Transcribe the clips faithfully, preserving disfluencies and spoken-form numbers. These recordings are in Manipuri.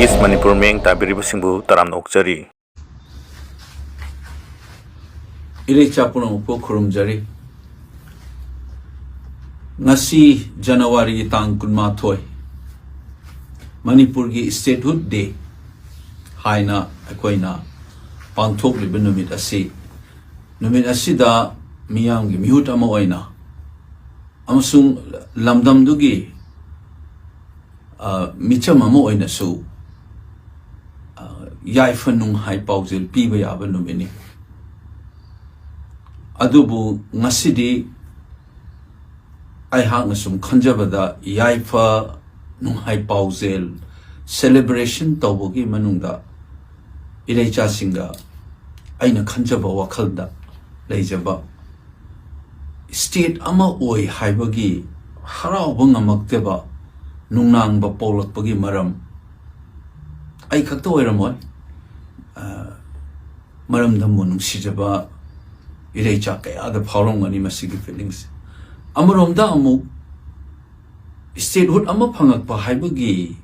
ꯏꯁ ꯃꯅꯤꯄꯨꯔ ꯃꯤꯌꯦꯡ ꯇꯥꯕꯤꯔꯤꯕꯁꯤꯡꯕꯨ ꯇꯔꯥꯝꯅ ꯑꯣꯛꯆꯔꯤ꯫ ꯏꯔꯩꯆꯥ ꯄꯨꯝꯅꯃꯛꯄꯨ ꯈꯨꯔꯨꯝꯖꯔꯤ꯫ ꯉꯁꯤ ꯖꯅꯋꯥꯔꯤꯒꯤ ꯇꯥꯡ ꯀꯨꯟꯃꯥꯊꯣꯏ, ꯃꯅꯤꯄꯨꯔꯒꯤ Statehood Day ꯍꯥꯏꯅ ꯑꯩꯈꯣꯏꯅ ꯄꯥꯡꯊꯣꯛꯂꯤꯕ ꯅꯨꯃꯤꯠ ꯑꯁꯤ, ꯅꯨꯃꯤꯠ ꯑꯁꯤꯗ ꯃꯤꯌꯥꯝꯒꯤ ꯃꯤꯍꯨꯠ ꯑꯃ ꯑꯣꯏꯅ ꯑꯃꯁꯨꯡ ꯂꯝꯗꯝꯗꯨꯒꯤ, ꯑ, ꯃꯤꯆꯝ ꯑꯃ ꯑꯣꯏꯅꯁꯨ, ꯑ, ꯌꯥꯏꯐ ꯅꯨꯡꯍꯥꯏ ꯄꯥꯎꯖꯦꯜ ꯄꯤꯕ ꯌꯥꯕ ꯅꯨꯃꯤꯠꯅꯤ꯫ ꯑꯗꯨꯕꯨ ꯉꯁꯤꯗꯤ ꯑꯩꯍꯥꯛꯅ ꯁꯨꯝ ꯈꯟꯖꯕꯗ, ꯌꯥꯏꯐ ꯅꯨꯡꯍꯥꯏ ꯄꯥꯎꯖꯦꯜ celebration ꯇꯧꯕꯒꯤ ꯃꯅꯨꯡꯗ ꯏꯔꯩꯆꯥꯁꯤꯡꯒ ꯑꯩꯅ ꯈꯟꯖꯕ ꯋꯥꯈꯜꯗ ꯂꯩꯖꯕ, state ꯑꯃ ꯑꯣꯏ ꯍꯥꯏꯕꯒꯤ ꯍꯔꯥꯎꯕ ꯉꯝꯃꯛꯇꯕ ꯅꯨꯡꯅꯥꯡꯕ ꯄꯣꯛꯂꯛꯄꯒꯤ ꯃꯔꯝ ꯑꯩ ꯈꯛꯇ ꯑꯣꯏꯔꯝꯃꯣꯏ꯫ ꯑ, ꯃꯔꯝꯗꯝꯕꯨ ꯅꯨꯡꯁꯤꯖꯕ ꯏꯔꯩꯆꯥ ꯀꯌꯥꯗ ꯐꯥꯎꯔꯝꯒꯅꯤ ꯃꯁꯤꯒꯤ feelings꯫ ꯑꯃꯔꯣꯝꯗ ꯑꯃꯨꯛ statehood ꯑꯃ ꯐꯪꯉꯛꯄ ꯍꯥꯏꯕꯒꯤ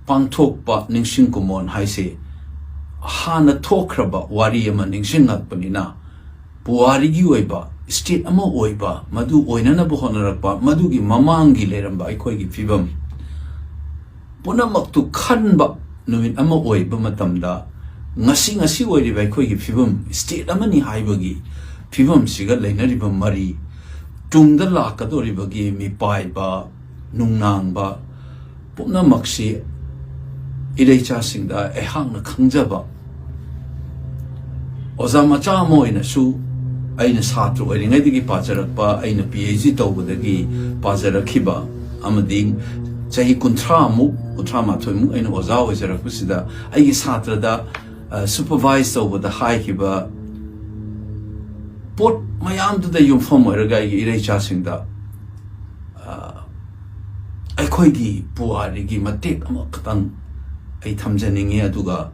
ꯄꯥꯡꯊꯣꯛꯄ ꯅꯤꯡꯁꯤꯡ ꯀꯨꯝꯑꯣꯟ ꯍꯥꯏꯁꯦ ꯍꯥꯟꯅ ꯊꯣꯛꯈ꯭ꯔꯕ ꯋꯥꯔꯤ ꯑꯃ ꯅꯤꯡꯁꯤꯡꯂꯛꯄꯅꯤꯅ, ꯄꯨꯋꯥꯔꯤꯒꯤ ꯑꯣꯏꯕ state ꯑꯃ ꯑꯣꯏꯕ, ꯃꯗꯨ ꯑꯣꯏꯅꯅꯕ ꯍꯣꯠꯅꯔꯛꯄ, ꯃꯗꯨꯒꯤ ꯃꯃꯥꯡꯒꯤ ꯂꯩꯔꯝꯕ ꯑꯩꯈꯣꯏꯒꯤ ꯐꯤꯕꯝ ꯄꯨꯝꯅꯃꯛꯇꯨ ꯈꯟꯕ ꯅꯨꯃꯤꯠ ꯑꯃ ꯑꯣꯏꯕ ꯃꯇꯝꯗ, ꯉꯁꯤ ꯉꯁꯤ ꯑꯣꯏꯔꯤꯕ ꯑꯩꯈꯣꯏꯒꯤ ꯐꯤꯕꯝ, state ꯑꯃꯅꯤ ꯍꯥꯏꯕꯒꯤ ꯐꯤꯕꯝꯁꯤꯒ ꯂꯩꯅꯔꯤꯕ ꯃꯔꯤ, ꯇꯨꯡꯗ ꯂꯥꯛꯀꯗꯧꯔꯤꯕꯒꯤ ꯃꯤꯄꯥꯏꯕ, ꯅꯨꯡꯅꯥꯡꯕ ꯄꯨꯝꯅꯃꯛꯁꯤ ꯏꯔꯩꯆꯥꯁꯤꯡꯗ ꯑꯩꯍꯥꯛꯅ ꯈꯪꯖꯕ ꯑꯣꯖꯥ ꯃꯆꯥ ꯑꯃ ꯑꯣꯏꯅꯁꯨ, ꯑꯩꯅ ꯁꯥꯇ꯭ꯔ ꯑꯣꯏꯔꯤꯉꯩꯗꯒꯤ ꯄꯥꯖꯔꯛꯄ, ꯑꯩꯅ PhD ꯇꯧꯕꯗꯒꯤ ꯄꯥꯖꯔꯛꯈꯤꯕ, ꯑꯃꯗꯤ ꯆꯍꯤ ꯀꯨꯟꯊ꯭ꯔꯥꯃꯨꯛ, ꯀꯨꯟꯊ꯭ꯔꯥ ꯃꯥꯊꯣꯏꯃꯨꯛ ꯑꯩꯅ ꯑꯣꯖꯥ ꯑꯣꯏꯖꯔꯛꯄꯁꯤꯗ ꯑꯩꯒꯤ ꯁꯥꯇ꯭ꯔꯗ, ꯑ, supervise ꯇꯧꯕꯗ ꯍꯥꯏꯈꯤꯕ ꯄꯣꯠ ꯃꯌꯥꯝꯗꯨꯗ ꯌꯨꯝꯐꯝ ꯑꯣꯏꯔꯒ ꯑꯩꯒꯤ ꯏꯔꯩꯆꯥꯁꯤꯡꯗ, ꯑ, ꯑꯩꯈꯣꯏꯒꯤ ꯄꯨꯋꯥꯔꯤꯒꯤ ꯃꯇꯦꯛ ꯑꯃꯈꯛꯇꯪ ꯑꯩ ꯊꯝꯖꯅꯤꯡꯉꯤ, ꯑꯗꯨꯒ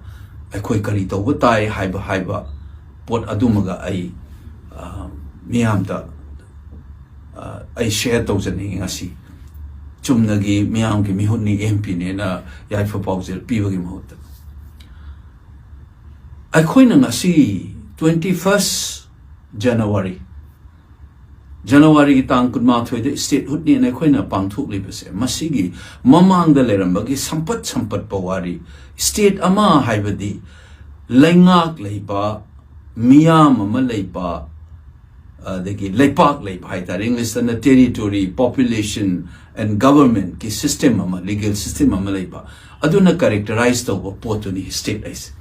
ꯑꯩꯈꯣꯏ ꯀꯔꯤ ꯇꯧꯕ ꯇꯥꯏ ꯍꯥꯏꯕ, ꯍꯥꯏꯕ ꯄꯣꯠ ꯑꯗꯨꯃꯒ ꯑꯩ, ꯑ, ꯃꯤꯌꯥꯝꯗ, ꯑ, ꯑꯩ share ꯇꯧꯖꯅꯤꯡꯉꯤ ꯉꯁꯤ꯫ ꯆꯨꯝꯅꯒꯤ ꯃꯤꯌꯥꯝꯒꯤ ꯃꯤꯍꯨꯠꯅꯤ, ꯑꯦꯝ ꯄꯤꯅꯦꯅ ꯌꯥꯏꯐ ꯄꯥꯎꯖꯦꯜ ꯄꯤꯕꯒꯤ ꯃꯍꯨꯠꯇ꯫ ꯑꯩꯈꯣꯏꯅ ꯉꯁꯤ twenty first January, ꯖꯅꯋꯥꯔꯤꯒꯤ ꯇꯥꯡ ꯀꯨꯟꯃꯥꯊꯣꯏꯗ statehoodꯅꯦꯅ ꯑꯩꯈꯣꯏꯅ ꯄꯥꯡꯊꯣꯛꯂꯤꯕꯁꯦ, ꯃꯁꯤꯒꯤ ꯃꯃꯥꯡꯗ ꯂꯩꯔꯝꯕꯒꯤ ꯁꯝꯄꯠ ꯁꯝꯄꯠꯄ ꯋꯥꯔꯤ, state ꯑꯃ ꯍꯥꯏꯕꯗꯤ ꯂꯩꯉꯥꯛ ꯂꯩꯕ, ꯃꯤꯌꯥꯝ ꯑꯃ ꯂꯩꯕ, ꯑꯗꯒꯤ ꯂꯩꯄꯥꯛ ꯂꯩꯕ ꯍꯥꯏꯇꯥꯔꯦ, ꯏꯪꯂꯤꯁꯇꯅ territory, population and governmentꯀꯤ system ꯑꯃ, legal system ꯑꯃ ꯂꯩꯕ, ꯑꯗꯨꯅ characterize ꯇꯧꯕ ꯄꯣꯠꯇꯨꯅꯤ state ꯍꯥꯏꯁꯦ꯫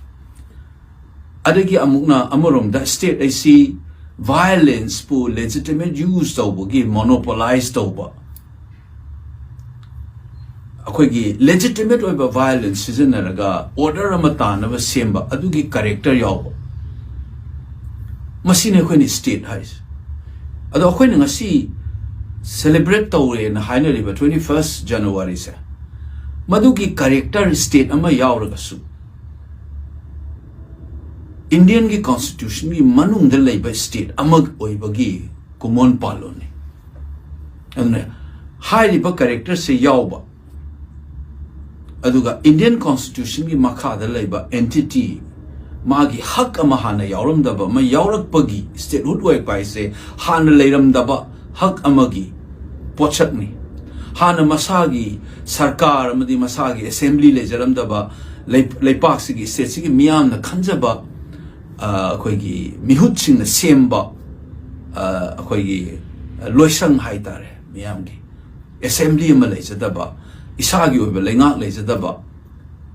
ꯑꯗꯒꯤ ꯑꯃꯨꯛꯅ ꯑꯃꯔꯣꯝꯗ state ꯍꯥꯏꯁꯤ violenceꯄꯨ legitimate use ꯇꯧꯕꯒꯤ monopolize ꯇꯧꯕ, ꯑꯩꯈꯣꯏꯒꯤ legitimate ꯑꯣꯏꯕ violence ꯁꯤꯖꯤꯟꯅꯔꯒ order ꯑꯃ ꯇꯥꯅꯕ ꯁꯦꯝꯕ, ꯑꯗꯨꯒꯤ character ꯌꯥꯎꯕ, ꯃꯁꯤꯅꯤ ꯑꯩꯈꯣꯏꯅ state ꯍꯥꯏꯁꯦ꯫ ꯑꯗꯣ ꯑꯩꯈꯣꯏꯅ ꯉꯁꯤ celebrate ꯇꯧꯔꯦꯅ ꯍꯥꯏꯅꯔꯤꯕ twenty first Januaryꯁꯦ, ꯃꯗꯨꯒꯤ character state ꯑꯃ ꯌꯥꯎꯔꯒꯁꯨ, Indianꯒꯤ constitutionꯒꯤ ꯃꯅꯨꯡꯗ ꯂꯩꯕ state ꯑꯃ ꯑꯣꯏꯕꯒꯤ ꯀꯨꯃꯣꯟ ꯄꯥꯜꯂꯣꯟꯅꯤ꯫ ꯑꯗꯨꯅ ꯍꯥꯏꯔꯤꯕ characterꯁꯦ ꯌꯥꯎꯕ, ꯑꯗꯨꯒ Indian constitutionꯒꯤ ꯃꯈꯥꯗ ꯂꯩꯕ entity, ꯃꯥꯒꯤ ꯍꯛ ꯑꯃ ꯍꯥꯟꯅ ꯌꯥꯎꯔꯝꯗꯕ ꯑꯃ ꯌꯥꯎꯔꯛꯄꯒꯤ statehood ꯑꯣꯏꯔꯛꯄ ꯍꯥꯏꯁꯦ, ꯍꯥꯟꯅ ꯂꯩꯔꯝꯗꯕ ꯍꯛ ꯑꯃꯒꯤ ꯄꯣꯠꯁꯛꯅꯤ꯫ ꯍꯥꯟꯅ ꯃꯁꯥꯒꯤ ꯁꯔꯀꯥꯔ ꯑꯃꯗꯤ ꯃꯁꯥꯒꯤ assembly ꯂꯩꯖꯔꯝꯗꯕ, ꯂꯩ-, ꯂꯩꯄꯥꯛꯁꯤꯒꯤ, stateꯁꯤꯒꯤ ꯃꯤꯌꯥꯝꯅ ꯈꯟꯖꯕ, ꯑ, ꯑꯩꯈꯣꯏꯒꯤ ꯃꯤꯍꯨꯠꯁꯤꯡꯅ ꯁꯦꯝꯕ, ꯑ, ꯑꯩꯈꯣꯏꯒꯤ ꯂꯣꯏꯁꯪ ꯍꯥꯏꯇꯥꯔꯦ, ꯃꯤꯌꯥꯝꯒꯤ assembly ꯑꯃ ꯂꯩꯖꯗꯕ, ꯏꯁꯥꯒꯤ ꯑꯣꯏꯕ ꯂꯩꯉꯥꯛ ꯂꯩꯖꯗꯕ,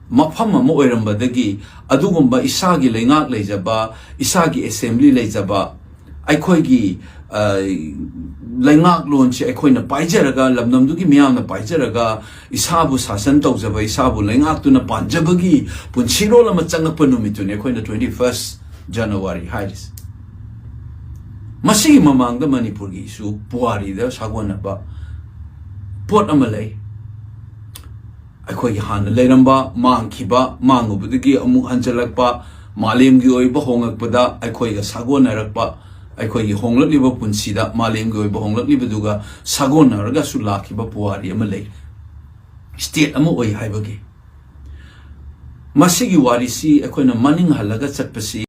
ꯃꯐꯝ ꯑꯃ ꯑꯣꯏꯔꯝꯕꯗꯒꯤ ꯑꯗꯨꯒꯨꯝꯕ ꯏꯁꯥꯒꯤ ꯂꯩꯉꯥꯛ ꯂꯩꯖꯕ, ꯏꯁꯥꯒꯤ assembly ꯂꯩꯖꯕ, ꯑꯩꯈꯣꯏꯒꯤ, ꯑ, ꯂꯩꯉꯥꯛꯂꯣꯟꯁꯦ ꯑꯩꯈꯣꯏꯅ ꯄꯥꯏꯖꯔꯒ, ꯂꯝꯗꯝꯗꯨꯒꯤ ꯃꯤꯌꯥꯝꯅ ꯄꯥꯏꯖꯔꯒ, ꯏꯁꯥꯕꯨ ꯁꯥꯁꯟ ꯇꯧꯖꯕ, ꯏꯁꯥꯕꯨ ꯂꯩꯉꯥꯛꯇꯨꯅ ꯄꯥꯟꯖꯕꯒꯤ ꯄꯨꯟꯁꯤꯔꯣꯜ ꯑꯃ ꯆꯪꯉꯛꯄ ꯅꯨꯃꯤꯠꯇꯨꯅꯤ ꯑꯩꯈꯣꯏꯅ twenty first January ꯍꯥꯏꯔꯤꯁꯦ꯫ ꯃꯁꯤꯒꯤ ꯃꯃꯥꯡꯗ ꯃꯅꯤꯄꯨꯔꯒꯤ ꯏꯁꯨ ꯄꯨꯋꯥꯔꯤꯗ ꯁꯥꯒꯣꯟꯅꯕ ꯄꯣꯠ ꯑꯃ ꯂꯩ꯫ ꯑꯩꯈꯣꯏꯒꯤ ꯍꯥꯟꯅ ꯂꯩꯔꯝꯕ, ꯃꯥꯡꯈꯤꯕ, ꯃꯥꯡꯉꯨꯕꯗꯒꯤ ꯑꯃꯨꯛ ꯍꯟꯖꯤꯜꯂꯛꯄ, ꯃꯥꯂꯦꯝꯒꯤ ꯑꯣꯏꯕ ꯍꯣꯡꯂꯛꯄꯗ ꯑꯩꯈꯣꯏꯒ ꯁꯥꯒꯣꯟꯅꯔꯛꯄ, ꯑꯩꯈꯣꯏꯒꯤ ꯍꯣꯡꯂꯛꯂꯤꯕ ꯄꯨꯟꯁꯤꯗ, ꯃꯥꯂꯦꯝꯒꯤ ꯑꯣꯏꯕ ꯍꯣꯡꯂꯛꯂꯤꯕꯗꯨꯒ ꯁꯥꯒꯣꯟꯅꯔꯒꯁꯨ ꯂꯥꯛꯈꯤꯕ ꯄꯨꯋꯥꯔꯤ ꯑꯃ ꯂꯩ꯫ State ꯑꯃ ꯑꯣꯏ ꯍꯥꯏꯕꯒꯤ꯫ ꯃꯁꯤꯒꯤ ꯋꯥꯔꯤꯁꯤ ꯑꯩꯈꯣꯏꯅ ꯃꯅꯤꯡ ꯍꯜꯂꯒ ꯆꯠꯄꯁꯤ